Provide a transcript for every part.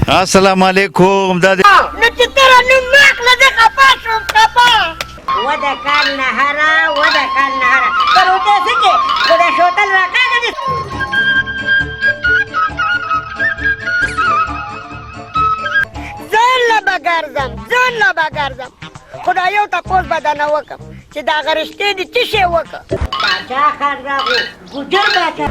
السلام علیکم. دا نو چې تر نوم ماخله، زه خفه شوم، خفه. و د کال نهره، و د کال نهره پروته څه کې خو د شوتل راکاږه دې. ځان له به ګرځم، ځان له به ګرځم، خو دا یو تپوس به درنه وکړم چې دا غرشتې دې څه شی وکړه؟ باچا خان راغو، ګوجر باچا.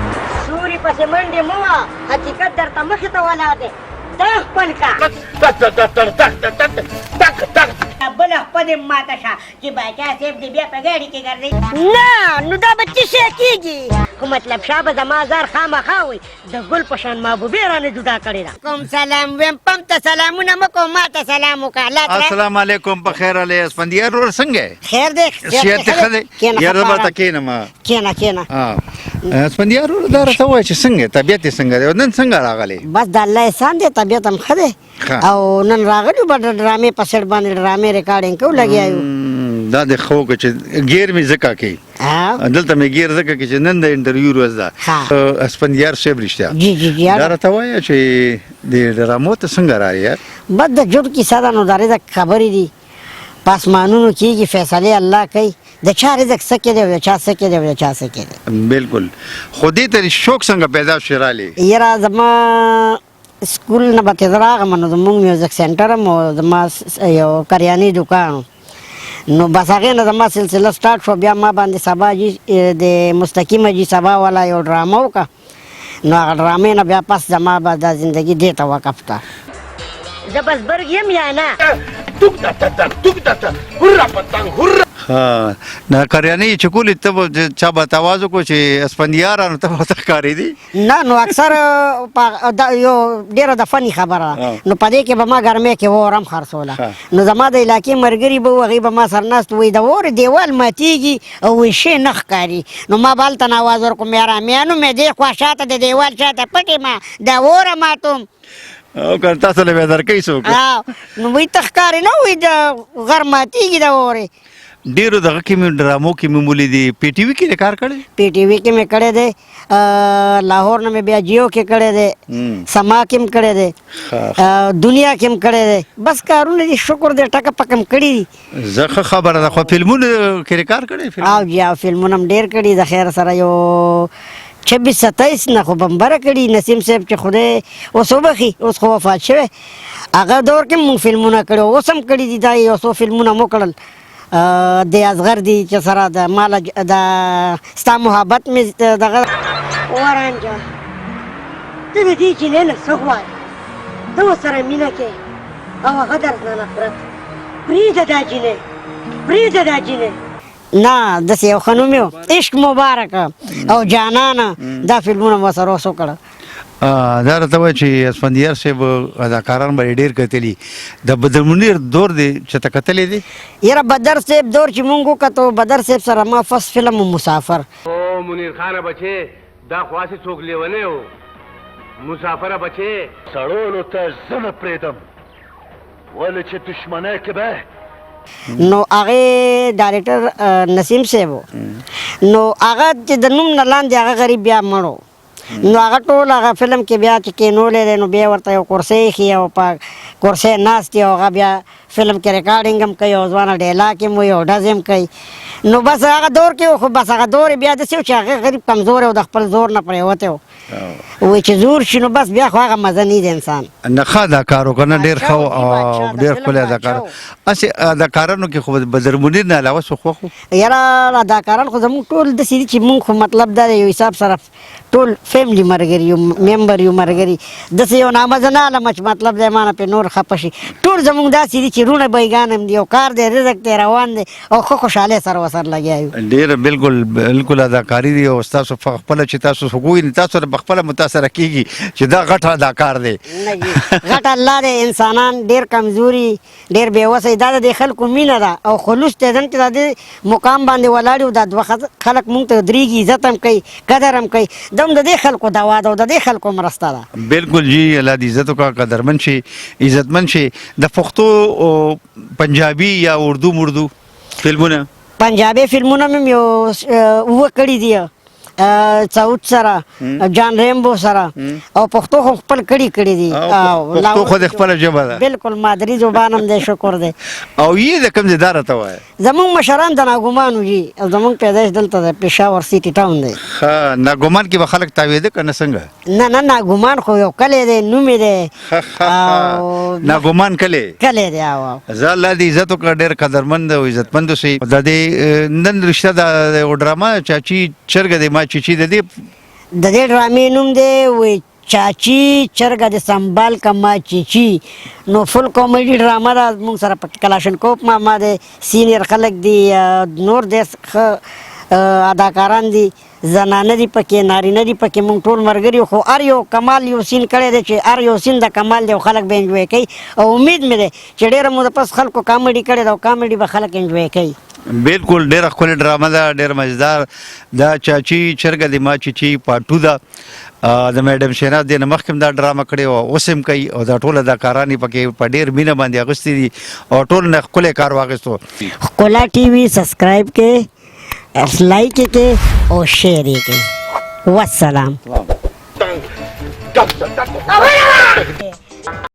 سوري پسې منډې مه وه، حقیقت درته مخې ته ولاړ دی، دا خپل کا. بله خپه دې ماته شه چې باچا صاحب دې بیا په ګاډي کې ګرځي. نه نو دا به څه شی کېږي؟ خو مطلب شاه به زما زار خامخا وي، د ګل په شان محبوبې رانه جدا کړې ده. کوم سلام ویم؟ پم ته سلامونه مه کوه، ما ته سلام وکړه. الله. السلام علیکم، په خیر علی اسفندیار ورور، څنګه؟ خیر دی. صحت ښه دی؟ یاره زه به ورته کښېنم. کښېنه، کښېنه. اسفندیار ورور، دا راته ووایه چې څنګه طبیعت یې څنګه دی او نن څنګه راغلی؟ بس د الله احسان دی، طبیعت هم ښه دی او نن راغلی به د ډرامې په سیټ باندې ډرامې ریکارډینګ کوو، لګیا یو. دا د خو چې غیر می زکه کې دلته مې غیر زکه کې چې نن د انټرویو ورځ ده. اسفندیار صاحب، رښتیا؟ جی جی جی. دا راته وایه چې د ډرامو ته څنګه راغلی یار؟ بس د جوړ کیسه ده، نو د رزق خبرې دي، په اسمانونو کېږي فیصلې الله کوي، د چا رزق څه کې دی او د چا څه کې دی او د چا څه کې دی. بالکل، خو دې ته شوق څنګه پیدا شو رالی؟ یاره زما سکول نه به چې زه راغلم نو زموږ میوزک سنټر هم و، زما یو کریاني دوکان و، نو بس هغې نه زما سلسله سټارټ شوه. بیا ما باندې سبا جي د مستقیمه جي سبا والا یو ډرامه وکړه، نو هغه ډرامې نه بیا پس زما به دا زندګي دې ته وقف ده. زه بس برګ یم یا نه؟ ها، نه کریانې چې کولې ته به چا به ته اواز وکړو چې اسفندیار، نو ته به ورته ښکارېدې؟ نه، نو اکثر دا یو ډېره د فني خبره ده، نو په دې کې به ما ګرمۍ کې اور هم خرڅوله، نو زما د علاقې ملګري به وو، هغوی به ما سره ناست، وایي د اور دیوال ماتېږي او وایي شی نه ښکاري، نو ما به هلته نه اواز ورکړم، یاره میانو مې دې خوا شاته د دیوال شاته پټ یم، د اوره ماتوم. او که تاسو له به درکوي څوک؟ نو وایي ته ښکارې نه، وایي د غر ماتېږي د اورې. ډېرو دغه کې مې ډرامو کې مې ولیدې، پي ټي وي کې دې کار کړی؟ پي ټي وي کې مې کړی دی، لاهور نه مې بیا جیو کې کړی دی، سما کې هم کړی دی، دنیا کې هم کړی دی، بس کارونه دي، شکر دی، ټکه پکه هم کړي دي. زه ښه خبره ده، خو فلمونو کې دې کار کړی؟ او جی، او فلمونه هم ډېر کړي، د خیر سره یو 26 27 نه خو بمبره کړي. نسیم صاحب چې خدای اوس وبخښي، اوس خو وفات شوی، هغه دور کې مونږ فلمونه کړي، اوس هم کړي دي. دا یو څو فلمونه مو کړل، د اصغر دي چې سره د مال د ستا محبت مې دغه. ورانجه، ته د دې جینۍ نه څه غواړې؟ ته ورسره مینه کې او هغه درنه نفرت. پرېږده دا جینۍ، پرېږده دا جینۍ. نه، داسې یو ښه نوم یې و، عشق مبارک او جانانه، دا فلمونه مو سره اوس وکړه. دا راته وایه چې اسفندیار صاحب، اداکاران به یې ډېر کتلي، د بدر منیر دور دی چې ته کتلی دی؟ یاره بدر صاحب دور چې مونږ وکتو، بدر صاحب سره ما فرست فلم و مسافر. او منیر خانه بچې، دا خو هسې څوک لیونی و. مسافره بچې. سړولو ته زه نه پرېږدم، ولې چې دښمنۍ کې به نو هغې ډایرکټر نسیم صاحب و، نو هغه چې د نوم نه لاندې هغه غریب بیا مړ و، نو هغه ټول هغه فلم کې بیا چې کېنولی دی، نو بیا ورته یو کرسۍ ایښې او په کرسۍ ناست دی او هغه بیا فلم کې ریکارډینګ هم کوي او ځوانه ډیلاک هم وایي او ډزې هم کوي. نو بس هغه دور کې، خو بس هغه دور بیا داسې و چې هغه غریب کمزوری او د خپل زور نه پرېوتی و، وایي چې زور شي نو بس بیا خو هغه مزه نه دی انسان. نه، ښه اداکار و که نه؟ ډېر ښه او ډېر ښکلی اداکار. هسې اداکارانو کې خو بدر منیر نه علاوه څوک خوښ و؟ یاره اداکاران خو زموږ ټول داسې دي چې موږ خو مطلب دا دی یو حساب سره ټول فیملی مرګري یو، ممبر یو مرګري، داسې یو نامه زه نه علم چې مطلب دی ما نه پرې نور خفه شي. ټول زموږ داسې دي چې وروڼه بایګان هم دي او کار دی، رزق دی، روان دی او ښه خوشحالۍ سره ورسره لګیا یو. ډېره بالکل بالکل اداکاري دی او ستاسو خپله چې تاسو وګورئ تاسو په خپله متاثره کېږي چې دا غټ اداکار دی. نه جي، غټ الله دی، انسانان ډېر کمزوري، ډېر بې وسه دي. دا د دې خلکو مینه ده او خلوص دی، نن چې د دې مقام باندې ولاړ یو، دا دوه خلک مونږ ته درېږي، عزت هم کوي، قدر هم کوي، دا هم د دې خلکو دوا ده او د دې خلکو مرسته ده. بالکل جی، الله دې عزت وکړه، قدرمن شي، عزتمن شي. د پښتو، پنجابي یا اردو مردو فلمونه؟ پنجابي فلمونه مې یو اووه کړي دي. سعود سره، جان ریمبو سره، او پښتو خو خپل کړي کړي دي. او پښتو خو د خپله ژبه ده. بالکل، مادری زبان هم دی، شکر دی. او یې د کوم ځای دا راته وایه؟ زمونږ مشران د ناګمان وو جي، او زمونږ پیدایش دلته د پېښور سیټي ټاون دی. ښه، ناګمان کې به خلک تاوېده که نه څنګه؟ نه نه، ناګمان خو یو کلی دی، نوم یې دی. ښه ښه ښه، ناګمان کلی. کلی دی، او زه الله دې عزت وکړه، ډېر قدرمند او عزتمند اوسئ. د دې نن رشته د یو ډرامه چاچي چرګه دی ما چیچي د دې د دې ډرامې نوم دی وی چاچي چرګه د سنبال که ما چیچي. نو فل کامیډي ډرامه ده. موږ سره پکې کلاشنکوف ماما دی، سینیر خلک دي، نور ډېر ښه اداکاران دي، زنانه دي پکې، نارینه دي پکې، موږ ټول ملګري. خو هر یو کمال یو سین کړی دی چې هر یو سین د کمال دی او خلک به انجوای کوي، او امید مې دی چې ډېره موده پس خلکو کامیډي کړې ده او کامیډي به خلک انجوای کوي. بالکل، ډېره ښکلې ډرامه ده، ډېره مزیدار دا چاچي چرګه دی ما چیچي پارټ 2 ده. د میډم شهناز دې نه مخکې هم دا ډرامه کړې وه، اوس هم کوي، او دا ټول اداکاران یې پکې په ډېر مینه باندې اخیستي دي او ټول نه ښکلی کار واخیستو. ښکلا ټي وي سبسکرایب کې، لایک کې او شیر یې کې. والسلام.